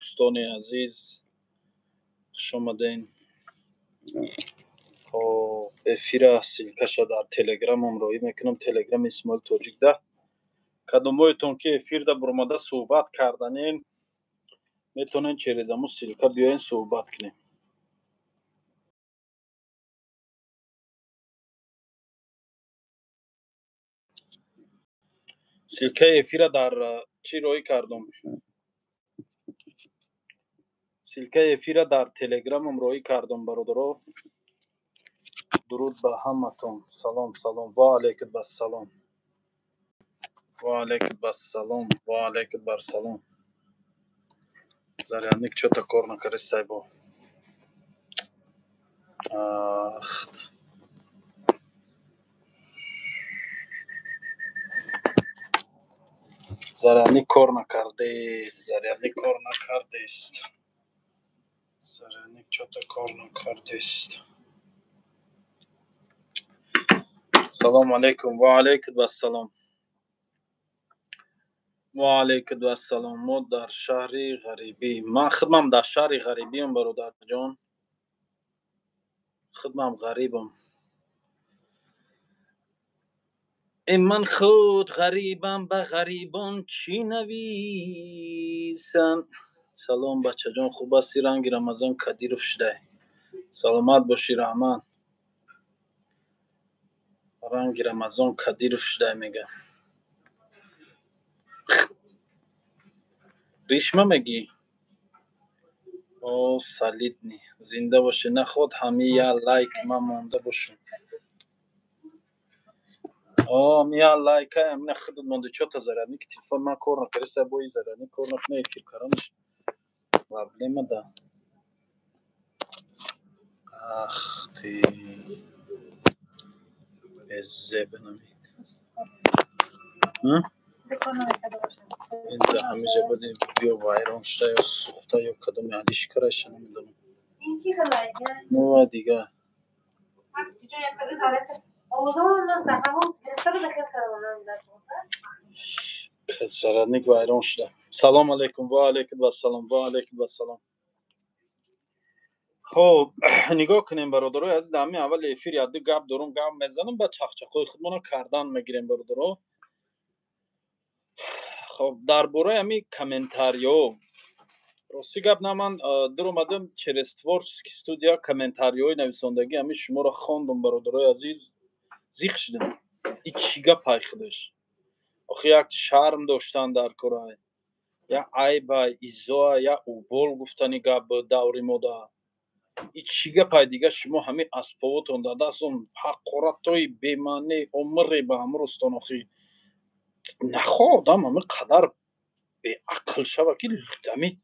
Дӯстони азиз, хуш омаден. Хоб, эфира ссылкаша дар телеграмам роӣ мекунам, телеграми Исмоил Тоҷик да. Кадомоятон ки эфирда буромада суҳбат карданен, метавонен через ҳамун ссылка биёен, суҳбат кунем. Ссылкаи эфира дар чӣ роӣ кардам? Ссылкаи эфира дар телеграмам роӣ кардам, бародаро. Дуруд ба ҳаматон. Салом, салом. Ва алайкум ассалом. Ва алайкум ассалом. Ва алайкум ассалом. Зарядник чё-то кор накард, сайбо. Ахт. Зарядник кор накардест, зарядник кор накардест. Зарядник чё-то кор накардест. Салом алейкум. Ва алайкум ассалом. Ва алайкум ассалом. Мо дар шаҳри ғарибӣ. Ман худмам дар шаҳри ғарибиам, бародарҷон. Худмам ғарибам. Э, ман худ ғарибам, ба ғарибон чӣ нависам? Салом, бачаҷон, хуб ҳасти? Ранги Рамазон Кадиров шудай. Саломат бошӣ, раҳмат. Ранги Рамазон Кадиров шудай, мега. Ришма мегӣ? О, солидный. Зинда бошӣ. Наход ҳами я лайк ман монда бошам. О, ами я лайка, амина худат монда. Чё-то зарядник телефон ман кор накард, бо и зарядник кор накунад, эфир карданаш проблема да. Ах ты. Безеб намид. Инҷа ҳамиҷа буди, ё вайрон шуда, ё сӯхта, ё кадоме алиш караша, намедонам. Ну ва дига. Зарядник вайрон шуда. Салом алейкум, ва алейкум ассалом, ва алейкум ассалом. Хоб, нигоҳ кунем, бародарои азиз, дар ҳамин аввали эфир як-ду гап дорум, гап мезанам, баъд чақчақҳои худмонро кардан мегирем, бародаро. Хоб, дар бораи ҳамин комментариҳо. Рости гап на, ман дуромадам через творческий студия, комментариҳои нависондагӣ ҳамин шуморо хондум, бародарои азиз, зиқ шудам. И чӣ гапай худаш? Охи як шарм доштан дар корай. Як айбай, изоа, як убол гуфтани гап даври мода. И чӣ гапай дига, шумо ҳамин асбоботон дар дастон, ҳақоратҳои бемаъне омире ба ҳамрӯзтон. Охи нахоҳ одам ҳамин қадар беақл шава, ки ҳамин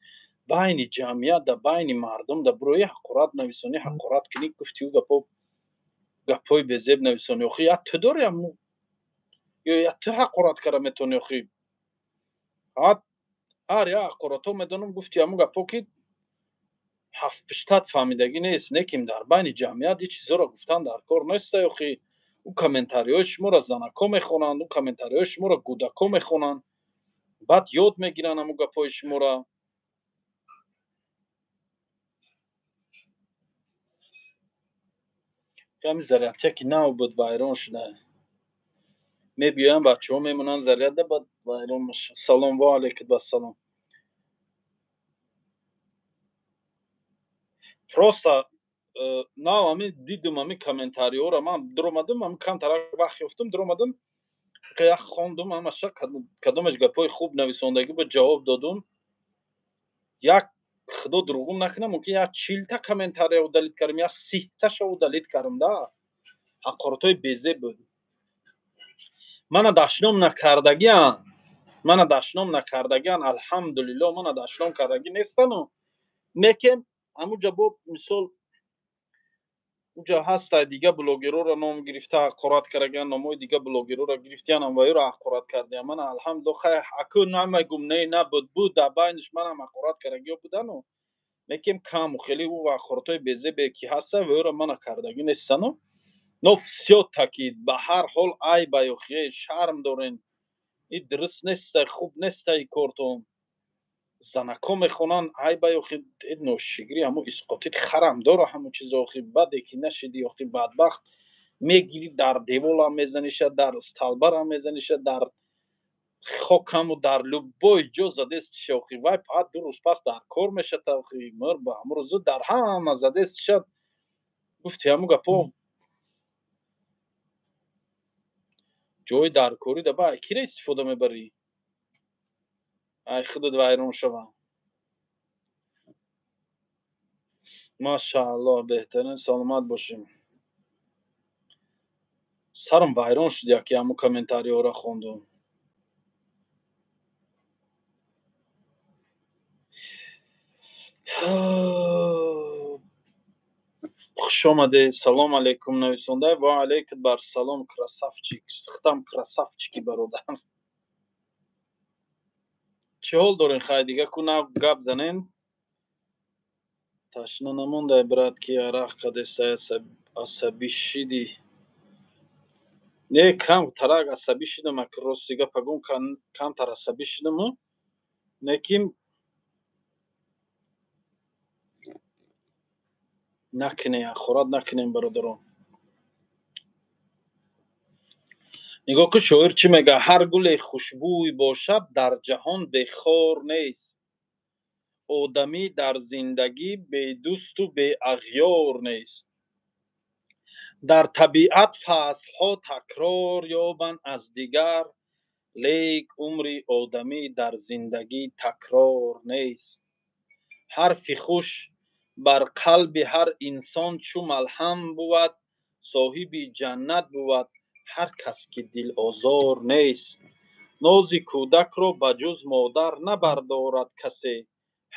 байни ҷамъият, дар байни мардум дар бурои ҳақорат нависонӣ, ҳақорат кунӣ, гуфти ӯ гапо, гапҳои безеб нависонӣ. Охи як ту дори ё як ту ҳақорат карда метавонӣ? Охи ҳар як ҳақоратҳо медонам, гуфти ҳамун гапҳо, ки ҳафтпиштат фаҳмидагӣ нест, неким дар байни ҷамъият ин чизҳоро гуфтан дар кор неста. Охи ӯ комментариҳои шуморо занако мехонанд, ӯ комментариҳои шуморо кӯдако мехонанд, баъд ёд мегиранд ҳамун гапҳои шуморо. Ҳамин зарядча ки нав буд, вайрон шуда. Мебиёянд бачаҳо, мемонанд заряда, баъд вайрон мешавад. Салом, ва алайкум ассалом. Просто нав ҳамин дидум ҳамин комментариҳоро, ман дуромадам, ҳамин камтарак вақт ёфтам, дуромадам, як хондум ҳамаша, кадомеш гапҳои хуб нависондагӣ буд, ҷавоб додум. Як худо дурӯғум накунам, мумкин як 40-та комментария удалить кардам, як 30-таша удалить кардам да. Ҳақоратҳои безеб буд. Мана дашном накардагиан, мана дашном накардагиан, алҳамдулилло, мана дашном кардагӣ нестану. Лекин ҳамуҷа бо мисол уҷа ҳаста дига блогерора ном гирифта ҳақорат кардагиан, номҳои дига блогерора гирифтиян, ва ёро ҳақорат кардиям. Мана алҳамдулилло, хай аку намегум, не, набуд, буд, дар байниш манам ҳақорат кардагиҳо будану, лекин каму хеле ӯ ҳақоратҳои безебе ки ҳаста, ва ёро мана кардагӣ нестану. Но всё-таки, ба ҳар ҳол айба, охи шарм дорен. И дуруст неста, хуб неста и кортон. Занако мехонанд, ай бай охи ношигирӣ, ҳамо исқотит харам дора, ҳамо чизо охи баде ки нашиди охи бадбахт мегирӣ, дар деволам мезаниша, дар столбарам мезаниша, дар хокаму дар любой ҷо задестиша охи. Вай паат 2 рӯз пас дар кор мешата охи, мр ба ҳамо рӯзу дар ҳама задестиша. Гуфти ҳамо гапо ҷои даркорӣ да ба кира истифода мебарӣ? Ай худат вайрон шава. Машааллоҳ, беҳтарин, саломат бошем. Сарам вайрон шуд, яке ҳамо комментариҳоро хондум. Хуш омадед, салом алейкум нависонда. Ва алейкум бар салом, красавчик, сихтам красавчики бародар. Чӣ ҳол дорен? Хай дига ку нав гап занен. Ташна намондай брат, ки арақ кадесай асабӣ шидӣ. Не, кам тарак асабӣ шидам, ак рости гапа гум, камтар асабӣ шидаму, лекин накунем, ахорат накунем бародарон. Нигоҳ кун, шоир чӣ мега? Ҳар гуле хушбӯй бошад, дар ҷаҳон бехор нест. Одамӣ дар зиндагӣ бедӯсту беағёр нест. Дар табиат фаслҳо такрор ёбанд аз дигар, лек умри одамӣ дар зиндагӣ такрор нест. Ҳарфи хуш бар қалби ҳар инсон чу малҳам бувад, соҳиби ҷаннат бувад ҳар кас ки дилозор нест. Нози кӯдакро ба ҷуз модар набардорад касе,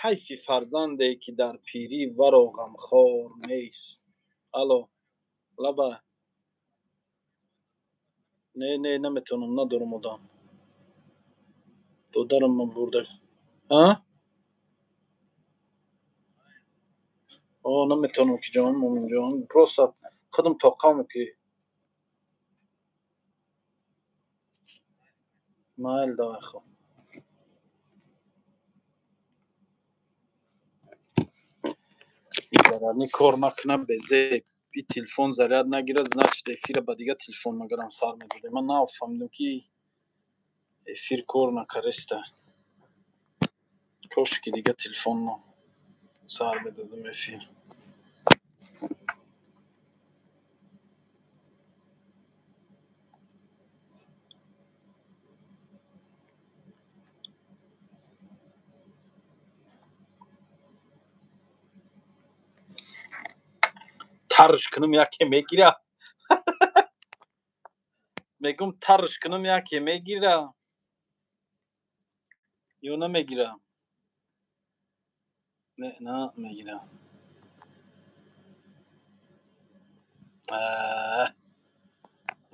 ҳайфи фарзанде ки дар пирӣ варо ғамхор нест. Алло, лаба. Не, не, наметавонам, надорам одам. Додарам ман бурда. А? О, наметавонам ки ҷон, моминҷон. Просто худам тоқам ки. Майл, давай хоб. Зарядни кор накунам, безеб. И телефон заряд нагирад, значит эфира ба дигар телефон магарам сар медодем. Ман нафаҳмидам ки эфир кор накареста. Кош ки дигар телефон сар медодам эфир. Тарш кунам яке мегира. Мегум тарш кунам яке мегира. Ё намегира? Не, на мегира.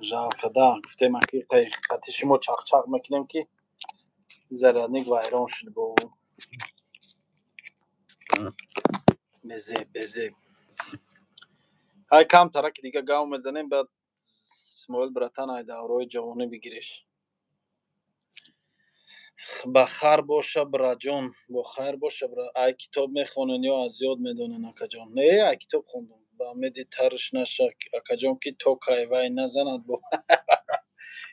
Жалко, да. Гуфтем аки қати шумо чақ-чақ мекунем ки зарядник вайрон шуд бо. Безеб, безеб. Ай кам тараки дига гав мезанем, баъд Исмоил братан ай даврои ҷавонӣ бигириш. Ба хайр боша, браҷон, бо хайр боша, бра. Ай китоб мехонен ё аз ёд медонен, акаҷон? Не, ай китоб хондум. Ба умеди тарш наша, акаҷон, ки то кай вай назанад бо.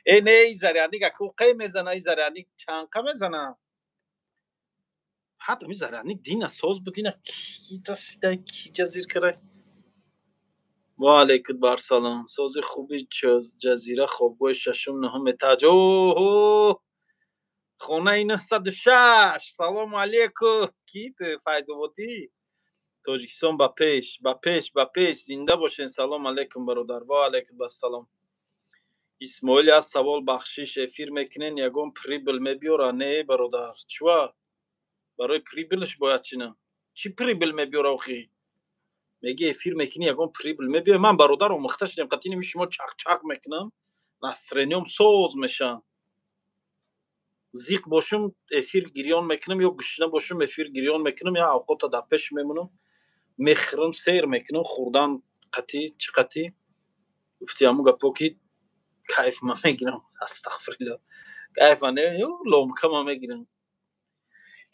Э, не, и зарядник аку қай мезана, и зарядник чанқа мезана? Ҳатто ми зарядник дина соз буд, дина ки расида, ки ҷазир карай? Ва алейкум барсалом. Сози хуби ҷазира, хобгоҳи шашум, нуҳум этаж. Оҳо! Хонаи 906. Салому алейкум. Ки ту, Файзободӣ? Тоҷикистон ба пеш, ба пеш, ба пеш. Зинда бошен. Салом алейкум, бародар. Ва алейкум ассалом. Исмоил, аз савол бахшиш, эфир мекунен, ягон прибыль мебиёра? Не, бародар. Чува? Барои прибыльш бояд чинам? Чӣ прибыль мебиёра охи? Меги эфир мекунӣ, ягон прибыль мебиёй? Ман бародар омӯхта шудем, қатъи ними шумо чақ-чақ мекунам, настроениям соз мешавам. Зиқ бошум эфир гирён мекунам, ё гушна бошум эфир гирён мекунам, я авқота дар пеш мемонам, мехӯрам, сер мекунам, хӯрдан қатъи чӣ қатъи. Гуфти ҳамун гапо ки кайф ма мегирам, астағфируллоҳ. Кайф ма не, ё ломка ма мегирам.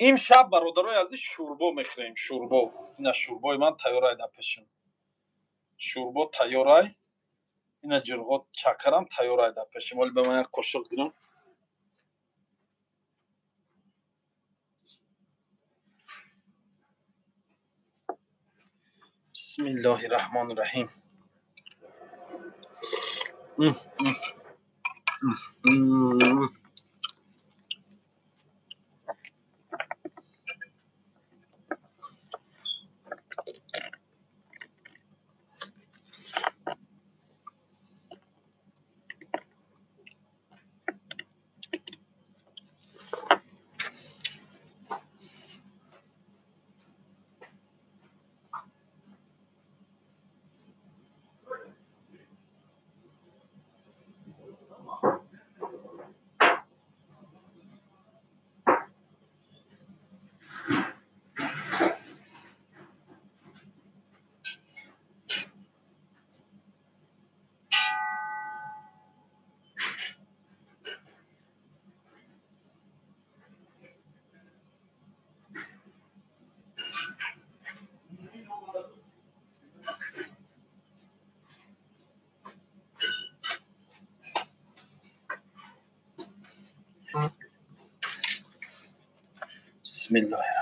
Имшаб, бародарои азиз, шӯрбо мехӯрем, шӯрбо. Ина шӯрбои ман тайёрай дар пешам. Шӯрбо тайёрай. Ина ҷирғот чакарам тайёрай дар пешам. Оли ба ман як қошуқ гирам. Бисмиллоҳи раҳмони раҳим. Бисмиллоҳи.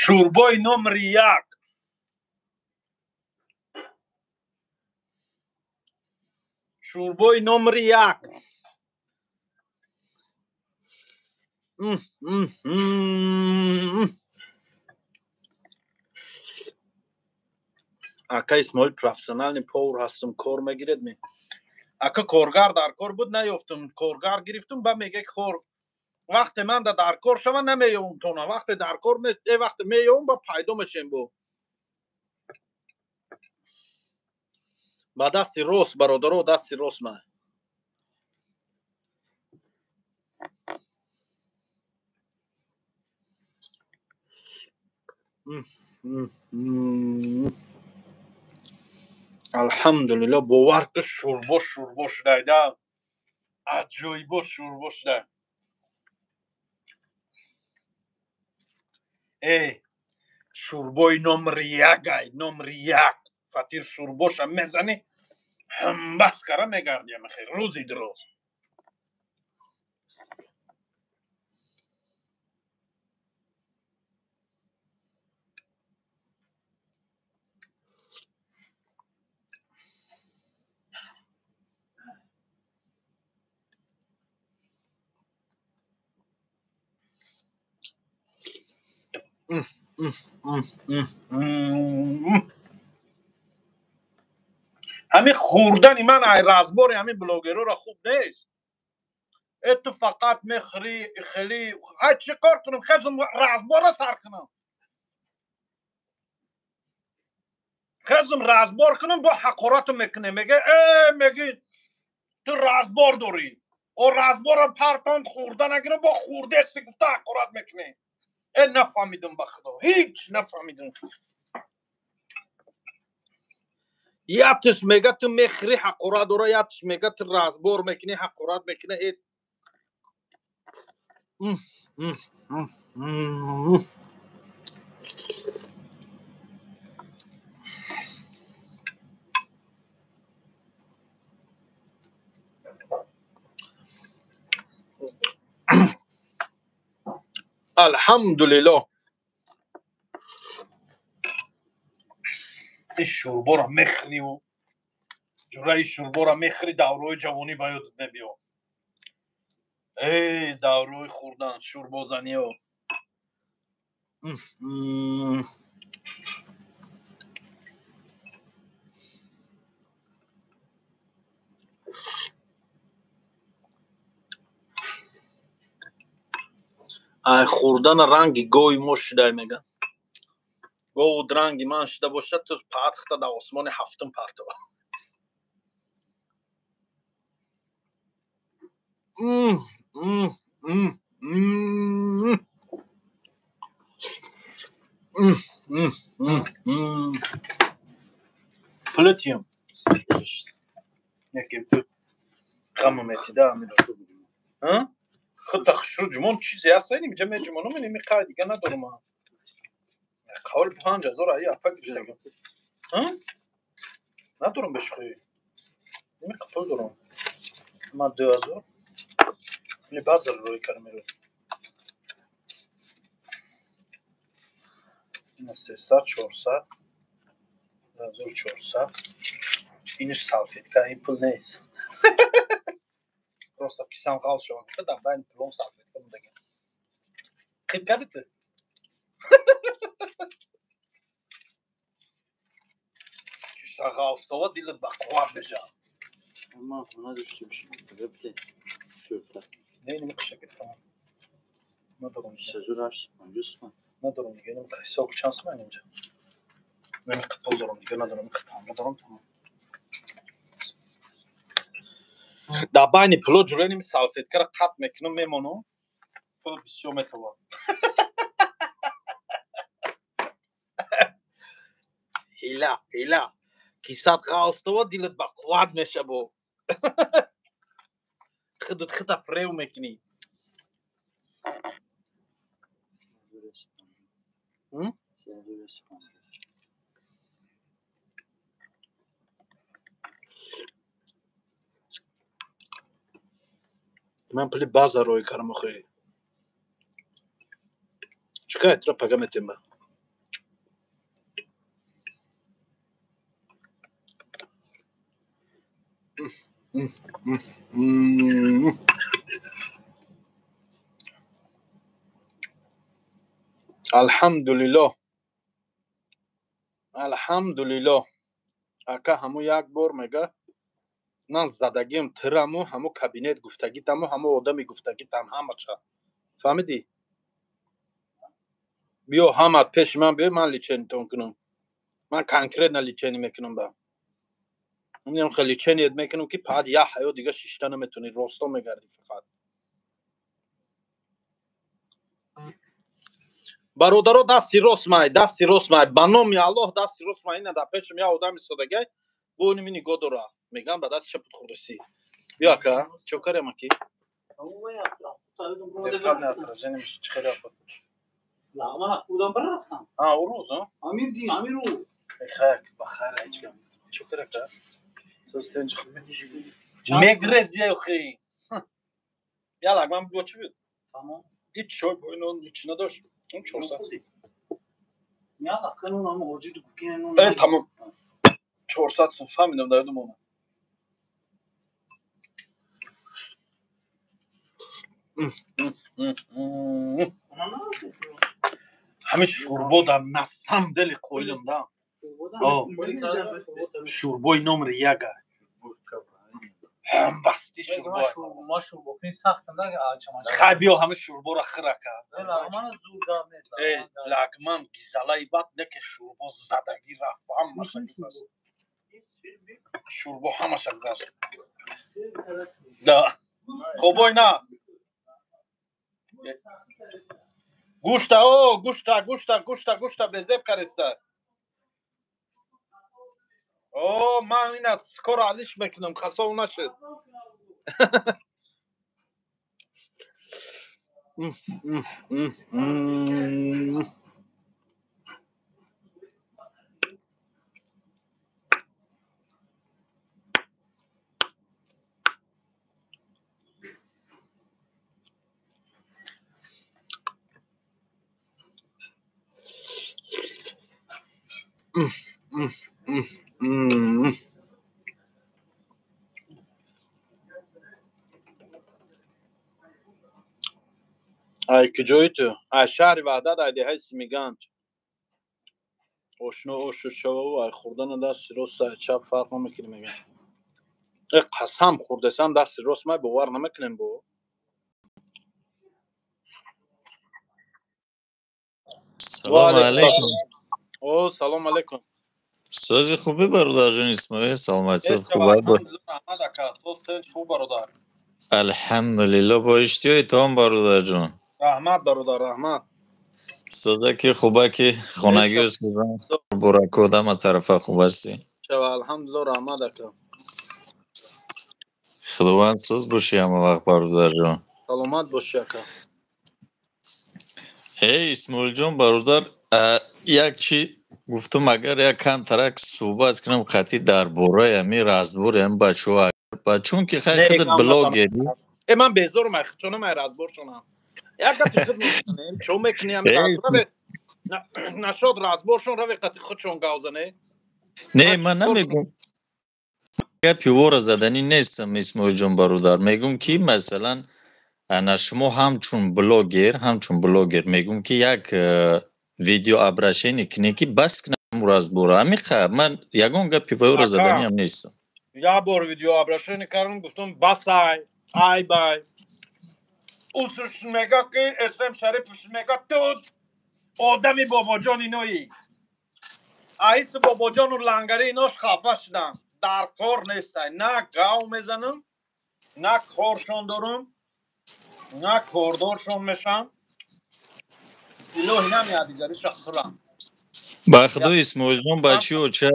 Шӯрбои номери як. Шӯрбои номери як. Ака Исмоил, профессиональный повар ҳастум, кор мегиред ме? Ака, коргар дар кор буд, наёфтум. Коргар гирифтум, ба мега кор вақте ман да дар кор шава, намеёвум тона. Вақте дар кор вақте меёвум, ба пайдо мешем бо. Ба дасти рост, бародаро, дасти рост ман. Алҳамдулилло, бовар ки шӯрбо шӯрбо шудайда, аҷоибо шӯрбо шуда. Э, шӯрбои номери як ай, номери як. Фатир шӯрбоша мезанӣ, ҳамбас кара мегардиям хел рӯзи дуроз. Ҳамин хӯрдани ман ай разбори ҳамин блогерора хуб нест. Э, ту фақат мехӯрӣ, хеле ҳай, чӣ кор кунам? Хезум разбора сар кунам, хезум разбор кунам, бо ҳақорату мекунем, мега э, меги ту разбор дорӣ. О, разбора партон, хӯрда нагирам, бо хӯрдеси гуфта ҳақорат мекунем. Э, нафаҳмидум, ба худо, ҳеҷ нафаҳмидум. Яктиш мега ту мехӯрӣ, ҳақорат дора, яктиш мега ту разбор мекунӣ, ҳақорат мекунӣ. Э, алҳамдулилло, ин шӯрборо мехӯриву ҷураи шӯрборо мехӯри, давраҳои ҷавонӣ ба ёдат мебиё. Эй, давраҳои хӯрдан, шӯрбозаниё. Ай хӯрдана ранги гови мо шудай, меган. Гову ранги ман шуда бошад, ту паатхта дар осмони ҳафтум партова. Пулатиям. Яким ту ғама метида амиро. А? Худта хушру ҷумон чизе ҳаст, инҷа меҷумонум, ин миқай дига надорум. Қавл 5000 ай апа гирифтагам. А? Надорум бешухӣ. Ин пул дорум. Ман 2000. Ин базар рӯй кардам меро. Ин 300, 400, 2400. Иниш салфетка, ин пул нест. Просто кисам ғалт шава гуфта, дар байни пулом салфетка мондагиам. Қид кардӣ ту? Киса ғалстова дилат ба қувват мешавад. Ман хона дошта бошам. Бите. Шурта. Не, инам қиша гирифтам. Надорам. 6850 сомон. Надорам дига, инам ҳисоб чанд сомон инҷа? Инам пул дорам дига, надорам, тамом дорам, тамом. Дар байни пуло ҷурои салфеткаро қатъ мекунам, мемонам, пул бисёр метавад. Ҳила, ҳила. Кисат ғалстова дилат ба қувват меша бо. Худат худта фирев мекунӣ. Ман пули база рӯй кардам охи. Чӣ кар тура пага метем ба? Алҳамдулиллоҳ. Алҳамдулиллоҳ. Ака ҳаму як бор мега ман задагиам тираму ҳаму кабинет гуфтагитаму ҳаму одами гуфтагитам ҳамаша. Фаҳмидӣ? Биё ҳамат пеши ман биё, ман лечениятон кунам. Ман конкретно лечение мекунам ба. Ман хеле леченият мекунам ки баъд як ҳаёт дига шишта наметавонӣ, росто мегардӣ фақат. Бародаро, дасти рост май, дасти рост май, ба номи Аллоҳ дасти рост май, ина дар пешам як одами содагай, бо ини нигоҳ дора. Мегам ба дасти чапат хӯрдасӣ. Биё ака, чо карем аки? Зеркальное отражение меш чӣ хеле афот. Лағман хӯрдам барафтам. А, ӯ рӯз, а? Амир ди, амир ӯ. Хай, ба хайр, ҳеҷ гап. Чо кар ака? Состенҷ хуб. Мегрез охи. Я лагман бо чӣ буд? Тамом. Ҳеҷ чой бо ино ҳеҷ надошт. Он 400 сом. Я лақкан он ам ҳоҷи дукин он. Э, тамом. 400 сом фаҳмидам, дар ёдам омад. Ҳамин шӯрбо дар насам дели қоилам да. Шӯрбои номери яга. Ҳамбасти шӯрбо. Хай биё ҳамин шӯрборо хӯрака. Э, лагман гизалаи бад не ки шӯрбо задагӣ рафт, ҳамаша гузашт. Шӯрбо ҳамаша гузашт. Да. Хобой на. Гӯшта, о, гӯшта, гӯшта, гӯшта, гӯшта безеб кареста. О, ман ина скоро алиш мекунам, хасов нашуд. Ай куҷои ту? Ай шаҳри Ваҳдат, ай деҳаи Симиганҷ. Ошно ошу шававу ай хӯрдана дасти рост ай чап фарқ намекунӣ мегӯям. Э, қасам хӯрдесам дасти рост май бовар намекунем бо. Салом алейкум. О, салом алейкум. Сози хубӣ, бародарҷон Исмоил, саломатият хуб? Раҳмат ака, соз тинч хуб, бародар. Алҳамдулилло, бо иштиҳои таом, бародарҷон. Раҳмат, бародар, раҳмат. Созаки, хубаки, хонагиё созан, буракот, ҳама тарафа хуб ҳастӣ? Шава, алҳамдулилло, раҳмат, ака. Худованд соз бошӣ ҳама вақт, бародарҷон. Саломат бошӣ, ака. Эй, Исмоилҷон, бародар, як чи гуфтам, агар як камтарак суҳбат кунам қатъи дар бораи ҳамин разбори ҳамин бачаҳо, чунки хай худат блогери. Э, ман безорам ай худшонам, ай разборшонам. Як гапи худ мезанем, чо мекунӣ ҳамин разбора? Нашод разборшон раве, қати худшон гав зане. Не, ман намегум, гапи вора заданӣ нестам, Исмоилҷон, бародар. Мегум, ки масалан, ана шумо ҳамчун блогер мегум, ки як видео обращение кунем, ки бас кунам разбора. Ҳамиқа, ман ягон гапи вора заданиам нестам. Як бор видео обращение кардам, гуфтам: «Басай, ай бай». Усуш мега, ки СМ Шарипуш мега, ту одами бобоҷон иноӣ. Аису бобоҷону лангари инош хафа шудам. Дар кор нестай, на гав мезанам, на коршон дорам, на кордоршон мешам. Илоҳи намеяд, дигариша хӯрам. Ба худо, Исмоилҷон, бачиоча,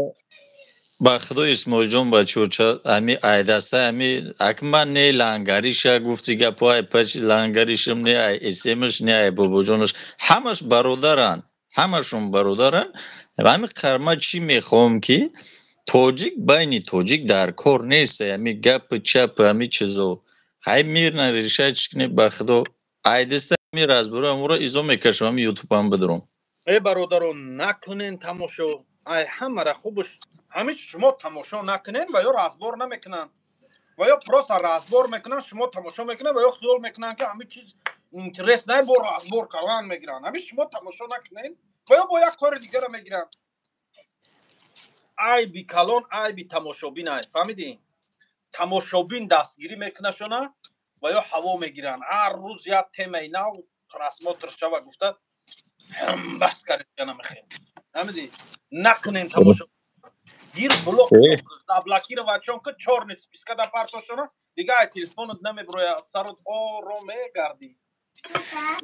ба худо, Исмоилҷон, бачиоча, ами айдаса, ами ак ман не лангариша гуфти гапо, ай пач лангаришам, не ай эсемаш, не ай бобоҷонаш, ҳамаш бародаранд, ҳамашон бародаранд. Ҳами қарма чӣ мехоҳам, ки тоҷик байни тоҷик дар кор нест, ами гапи чап, ами чизо. Ҳай, мирно решать кунед. Ба худо, айдиста ами разбора амуро изо мекашам, ами ютубам бидурам. Э, бародарон, накунен тамошо. Ай ҳамара хубш ҳамин, шумо тамошо накунен ва ё разбор намекунанд, ва ё просто разбор мекунанд, шумо тамошо мекунанд, ва ё хиёл мекунанд, ки ҳамин чиз интерес най, бо разбор кардан мегиранд. Ҳамин шумо тамошо накунен, ва ё бо як кори дигара мегиранд. Айби калон айби тамошобин ай, фаҳмидӣ? Тамошобин дастгирӣ мекунашона, ва ё ҳаво мегиранд. Ҳар рӯз як темаи нав просмотр шава гуфта, бас карданамехем, фаҳмидӣ? Накунем тамошо. Гир, блок, заблокировать чон ки, чёрный списка да партошона, дига ай телефонат намеброя, сарот ором мегардӣ.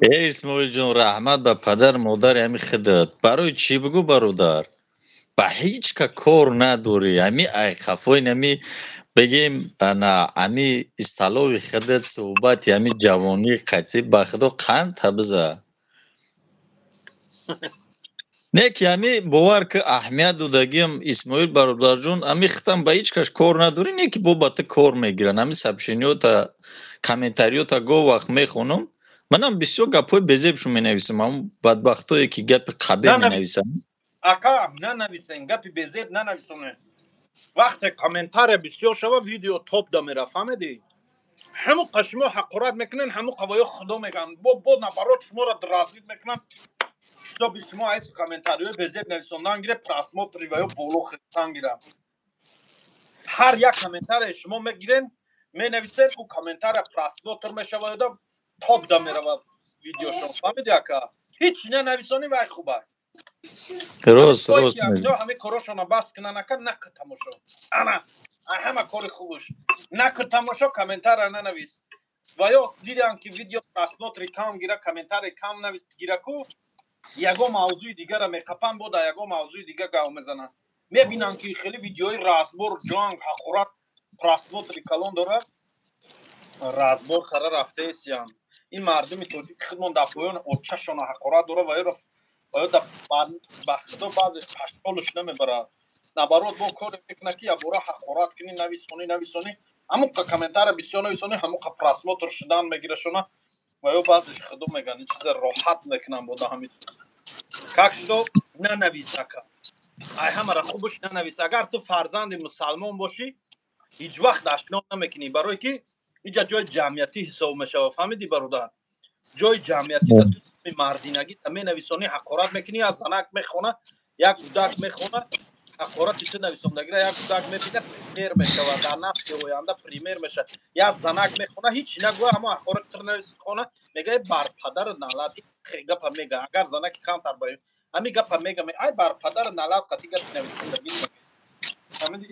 Э, Исмоилҷон, раҳмат ба падар модари ҳами худат. Барои чӣ бигӯ, бародар, ба ҳеҷ ка кор надорӣ. Ҳами ай хафои нами бигем, ана ами исталови худат, суҳбати ҳами ҷавонии қатъӣ, ба худо, қанд табиза. Не ки ҳами бовар ки аҳамият додагиам, Исмоил бародарҷон, ами хитам ба ҳеҷ каш кор надорӣ, не ки бо ба ту кор мегиранд. Ҳами сообщениёта, комментариёта гоҳ вақт мехонам, манам бисёр гапҳои безебшон менависам, ҳамн бадбахтое ки гапи қабеҳ менависам. Ака, нанависен гапи безеб, нанависоне. Вақте комментария бисёр шава, видео топ да мера, фаҳмидӣ? Ҳамун қа шумо ҳақорат мекунен, ҳамун қавоё худо мегӯянд, бо наоборот шуморо дразнить мекунанд, чтобы шумо айс комментариҳои безеб нависондан гире, просмотри ва ё боло хестан гирам. Ҳар як комментарие шумо мегирен, менависен, ӯ комментария просмотр мешавад, топ да меравад видеошон, фаҳмиди, ака? Ҳеҷ нанависонӣ, вай хуба. Рост, рост. Ҳамин корошона бас кунан, ака. Нака тамошо, ана ҳама кори хубуш. Нака тамошо, комментария нанавис. Ва ё дидам, ки видео просмотри кам гира, комментарий кам навис гираку, ягон мавзӯи дигара меқапан, бода ягон мавзӯи дига гав мезананд. Мебинанд, ки хеле видеои разбор, ҷанг, ҳақорат просмотри калон дорад, разбор кара рафтаесиянд. Ин мардуми тоҷик худмон дар поён очашона ҳақорат дорад, ва ёро ба худо баъзеш пашолуш намебарад. Наоборот, бо коре мекунад, ки ябора ҳақорат кунӣ, нависонӣ, нависонӣ, ҳамуқа комментария бисёр нависонӣ, ҳамуқа просмотр шудан мегирашона. Ва ё баъзеш худо мегӯянд, ин чиза роҳат мекунанд бода ҳамин. Как шудо, нанавис, ака. Ай ҳамара хубуш нанавис. Агар ту фарзанди мусалмон бошӣ, ҳеҷ вақт дашном намекунӣ, барое ки иҷа ҷои ҷамъиятӣ ҳисоб мешавад, фаҳмидӣ, бародар? Ҷои ҷамъиятӣ мардинагӣ менависонӣ, ҳақорат мекунӣ, аз занак мехона, як кӯдак мехона. Ҳақорати ту нависондагира як кӯдак мебина, пример мешавад, дар насли оянда пример мешавад. Як занак мехона, ҳеҷ нагӯя, ҳамо ҳақорати ту нависхона, мега: «Бар падару налат». Гапа мега, агар занаки камтар ба ҳамин гапа мега: «Ай бар падару налат», қати гапи нависондагӣ, фаҳмидӣ?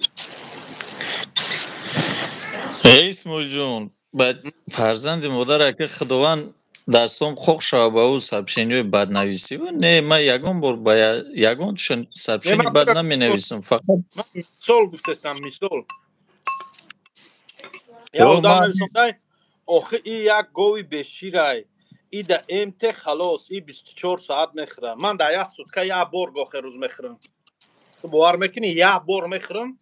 Эй Исмоилҷон, ба фарзанди модар ака Худованд дастом хоқ шава ба ӯ сообщениҳои баднависӣ. Не, ман ягон бор ба ягон сообщение бад наменависам, фақат мисол гуфтасам, мисол. Я одам нависондай, охи и як гови беширай, и да МТ халос, и 24 соат мехӯрам. Ман дар як сутка як бор гохе рӯз мехӯрам. Ту бовар мекунӣ, як бор мехӯрам,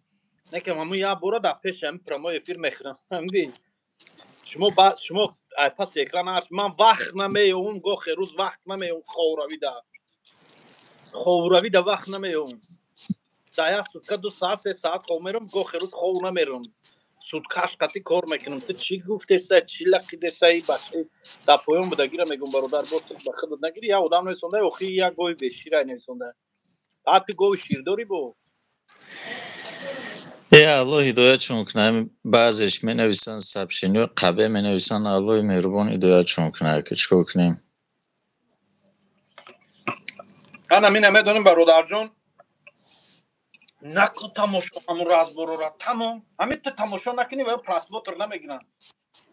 не ки ҳамун як бора дар пеши ҳамин прямой эфир мехӯрам. Фаҳмидӣ? Шумо ай паси экран ҳар ман вақт намеёвум, гохе рӯз вақт намеёвум, ховравида вақт намеёвум. Дар як сутка 2 соат, 3 соат хов мерам, гохе рӯз хов намерам. Суткаш қатӣ кор мекунам. Ту чӣ гуфтеса, чӣ лақидеса, и бача дар поён будагира мегӯм, бародар, бо ту ба худат нагирӣ. Як одам нависонда, охи як гови беширай нависонда. Баъд ту гови ширдорӣ бо? Э, Аллоҳ ҳидоятшон кунад. Баъзеш менависанд сообщениҳои қабеҳ менависанд, Аллоҳи меҳрубон ҳидоятшон кунад, ки чӣ кор кунем. Ана мина медонем, бародарҷон, наку тамошо ҳамун разборора тамом. Ҳамин ту тамошо накунӣ ва просмотр намегиранд.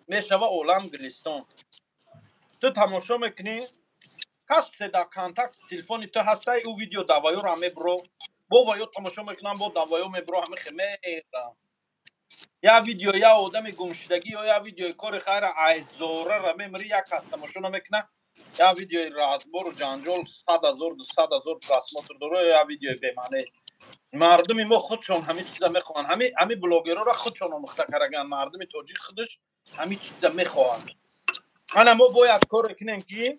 Мешава олам Гулистон. Ту тамошо мекунӣ, касе дар контакт телефони ту ҳастай, ӯ видео даваёро мебро, бо ваё тамошо мекунам, бо даваё мебро, ҳамин хемера. Я видео, я одами гумшудагӣ, ё я видеои кори хайра айзорара мемирӣ, як кас тамошо намекуна. Я видеои разбору ҷанҷол 100 000, 200 000 просмотр дора, я видеои бемаъне. Мардуми мо худшон ҳамин чиза мехоҳанд. Ҳамин блогерора худшон омӯхта караган. Мардуми тоҷик худаш ҳамин чиза мехоҳанд. Ана мо бояд коре кунем, ки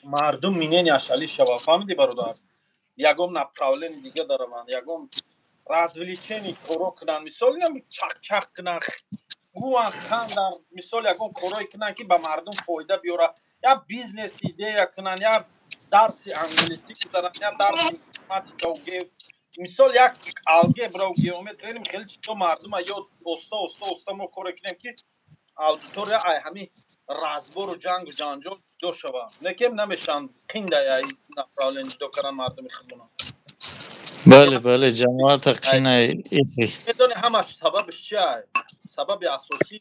мардум мненияш али шава. Фаҳмидӣ, бародар? Ягон направление дига дараванд, ягон развлечение коро кунанд, мисол чақ-чақ кунанд, гӯянд, ханданд, мисол ягон корое кунанд, ки ба мардум фоида биёрад, я бизнес идея кунанд, я дарси англисӣ гузаранд, я дарси математика, мисол як алгебра ва геометрия, хеле чизо мардума ёд оста оста оста мо коре кунем, ки аудитория ай ҳамин разбору ҷангу ҷанҷол ҷудо шава. Некем намешаванд, қинда ай направление ҷудо кардан мардуми худмона. Бале, бале, ҷамоата қинай. Медони ҳамаш сабабаш чи ай? Сабаби асосӣ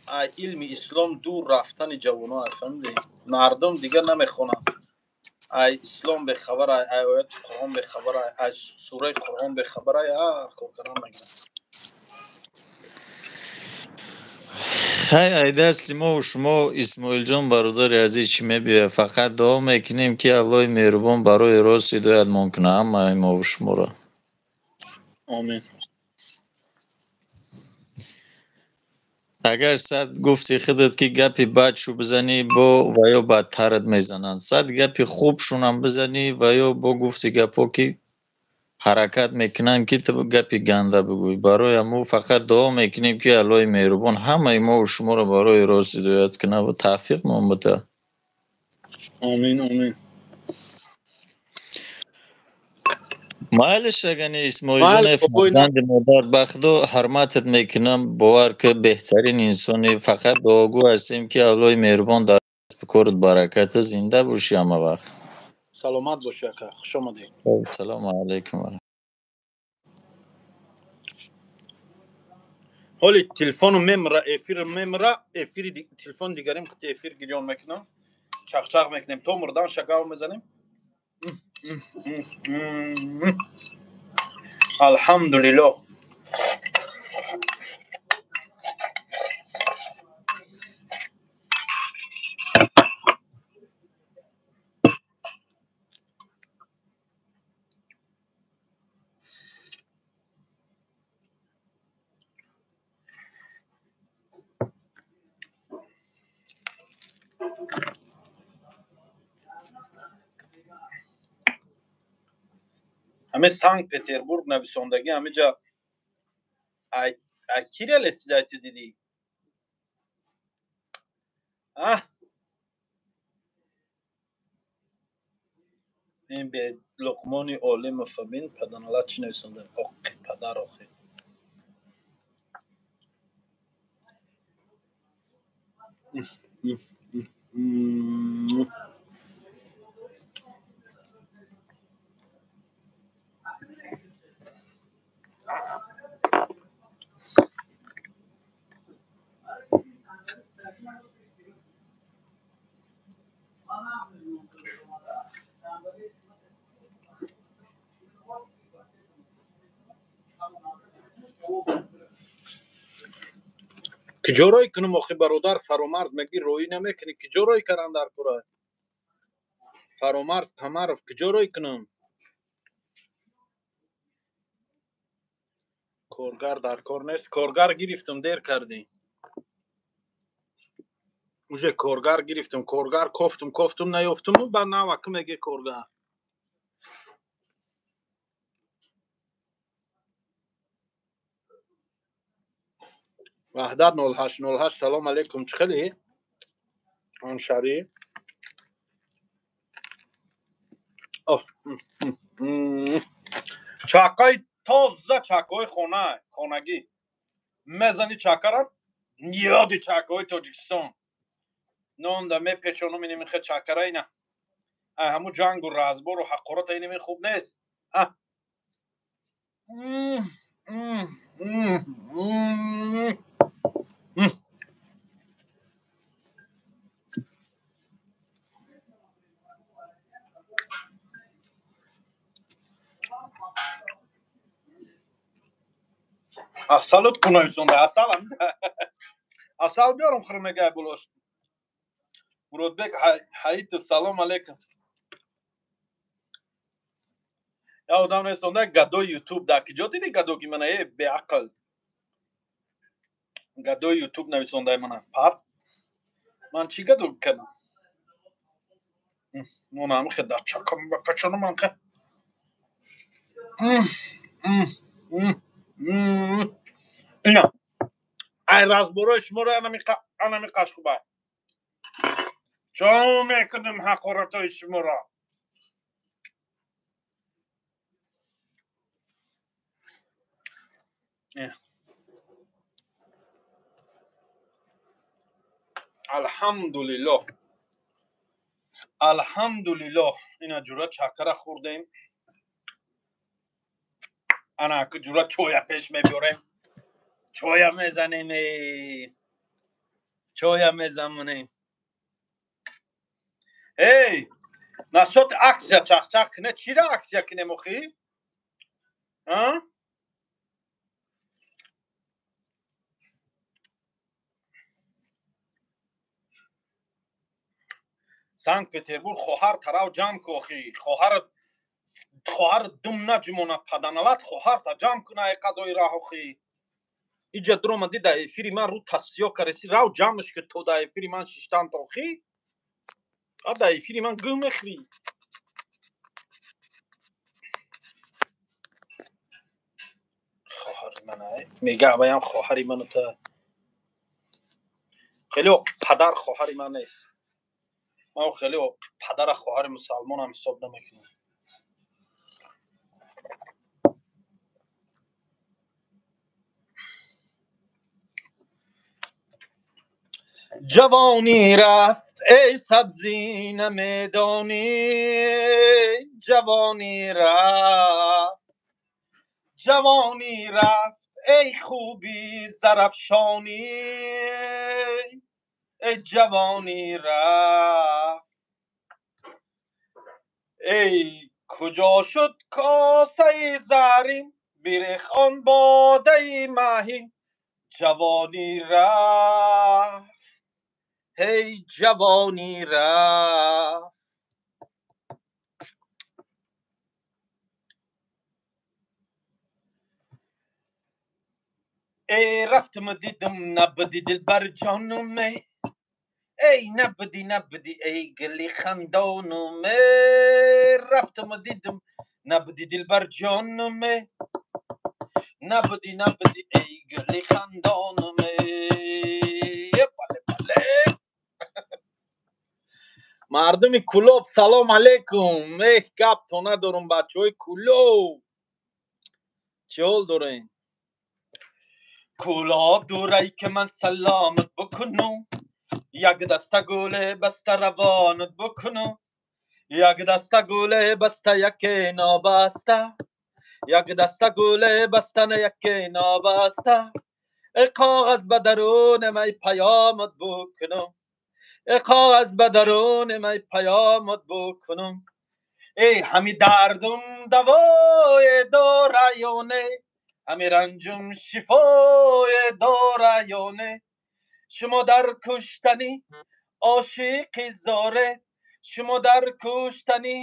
ай илми ислом дур рафтани ҷавоно ай, фаҳмидӣ? Мардум дигар намехонанд. Ай ислом бехабар ай, ай ояти Қуръон бехабар ай, ай сураи Қуръон бехабар ай, ҳар кор кардан мегиранд. Хай, ай дасти мо шумо, Исмоилҷон, бародари азиз, чӣ мебиёяд? Фақат дуо мекунем, ки Аллоҳи меҳрубон барои рост ҳидоятмон кунад ҳамаи мову шуморо. Омин. Агар сад гуфти худат, ки гапи бадшу бизанӣ, бо ва ё бадтарат мезананд. Сад гапи хубшунам бизанӣ, ва ё бо гуфти гапҳо, ки ҳаракат мекунанд, ки ту гапи ганда бигӯӣ. Барои ҳамун фақат дуо мекунем, ки Аллоҳи меҳрубон ҳамаи мову шуморо барои рост ҳидоят кунад ва тавфиқмон бидиҳад. Омин, омин. Майлиш, агани Исмоилҷон, фарзанди модар, ба Худо ҳурматат мекунам, бовар ки беҳтарин инсони. Фақат дуогӯ ҳастем, ки Аллоҳи меҳрубон дар корат бараката, зинда бошӣ ҳама вақт. Саломат бошӣ, ака, хуш омадед. Салому алайкум. Ҳоли телефону мемра, эфир мемра, эфири телефон дигарим қити эфир гирён мекунам, чақчақ мекунем, то мурдан шагав мезанем. Алҳамдулиллоҳ. Ҳамин Санкт Петербург нависондагӣ ҳамиҷа ай ки релесидай ту дидӣ? А? Ин бе Луқмони Олимов бин, паданалат чӣ нависонда? Оқи падар охи. Киҷо рой кунам охи бародар? Фаромарз меги, роӣ намекунӣ. Киҷо рой карам дар кура? Фаромарз Қамаров, киҷо рой кунам? Коргар дар кор нест. Коргар гирифтам, дер кардӣ. Уже коргар гирифтам, коргар кофтум, кофтум, наёфтуму, баъд наваку меге коргар. Ваҳдат 0808, салом алейкум, чӣ хелӣ, ҳамшаҳрӣ? Чакаи тоза, чакаҳои хона, хонагӣ. Мезани чакара, ёди чакаҳои Тоҷикистон. Нонда мепечонум иними хе чакара ина. Ай ҳаму ҷангу разбору ҳақората иними хуб нест. Асалут кунависонда, асал, асал биёрам, хӯр мегай булош. Муродбек Ҳаитов, салом алейкум. Я одам несонда гадои Ютуб. Дар киҷо диди гадоги мана, э беақл? Гадои Ютуб нависондаи мана. Пат, ман чӣ гадо кардам? Монамихе дар чакам бакачонам анхе. Ина ай разборои шуморо анами қашқуба чо мекунем, ҳақоратҳои шуморо. Алҳамдулиллоҳ, алҳамдулиллоҳ. Ина ҷура чакара хӯрдем, ана аку ҷура чоя пеш мебиёрем, чоя мезанем, чоя мезанем. Эй, насчёт акция чахчах куне, чира акция кунем охи? А Санкт Петербург хоҳар тарав ҷамъ ку охи, хоҳар, хоҳар дум наҷумона паданалат, хоҳарта ҷамъ куна ай қадои раҳ охи. Иҷа дуромади дар эфири ман рӯ тасиё кареси, рав ҷамъш ки то дар эфири ман шиштан охи, а дар эфири ман гӯ мехӯрӣ. Хоҳари мана мега, аваям хоҳари ману та хеле падар хоҳари ман нест. Ман хеле падара хоҳари мусалмонам ҳисоб намекунам. Ҷавонӣ рафт, эй сабзӣ, намедонӣ, ҷавонӣ рафт, ҷавонӣ рафт, эй хуби Зарафшонӣ, эй ҷавонӣ рафт. Эй куҷо шуд косаи зарин, бирех он бодаи маҳин, ҷавонӣ рафт, ҳей ҷавонӣ рафт. Эй рафтам, дидам, набуди, дилбар ҷонуме, эй набуди, набуди, эй гули хандонуме. Рафтам, дидам, набуди, дилбар ҷонуме, набуди, набуди, эй гули хандонуме. Бале, бале. Мардуми Кулоб, салом алейкум. Эҳ, гап то надорум. Бачаҳои Кулоб, чӣ ҳол дорем? Кулоб дурай, ки ман саломат бикунум, як даста гуле баста равонат бикунум, як даста гуле баста, яке нобаста, як даста гуле баста, на яке нобаста. Эй коғаз ба дарунам, ай паёмат бикунум, эй коғаз ба дарунам, ай паёмат бикунум. Эй ҳами дардум давое дора ё не? Ҳами ранҷум шифое дора ё не? Шумо дар куштани ошиқи зоред, шумо дар куштани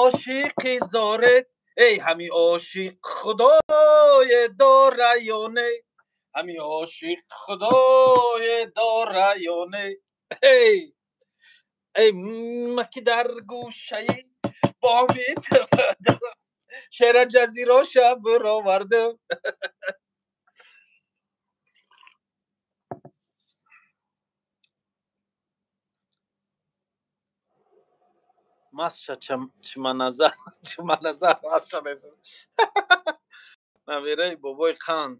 ошиқи зоред. Эй, ҳами ошиқ худое дора ё не? Ҳами ошиқ худое дора ё не? Эй, эй, маки дар гӯшаи боми шера ҷазироша бировардам. Масша чманазар, чманазар, набираи бобои қанд.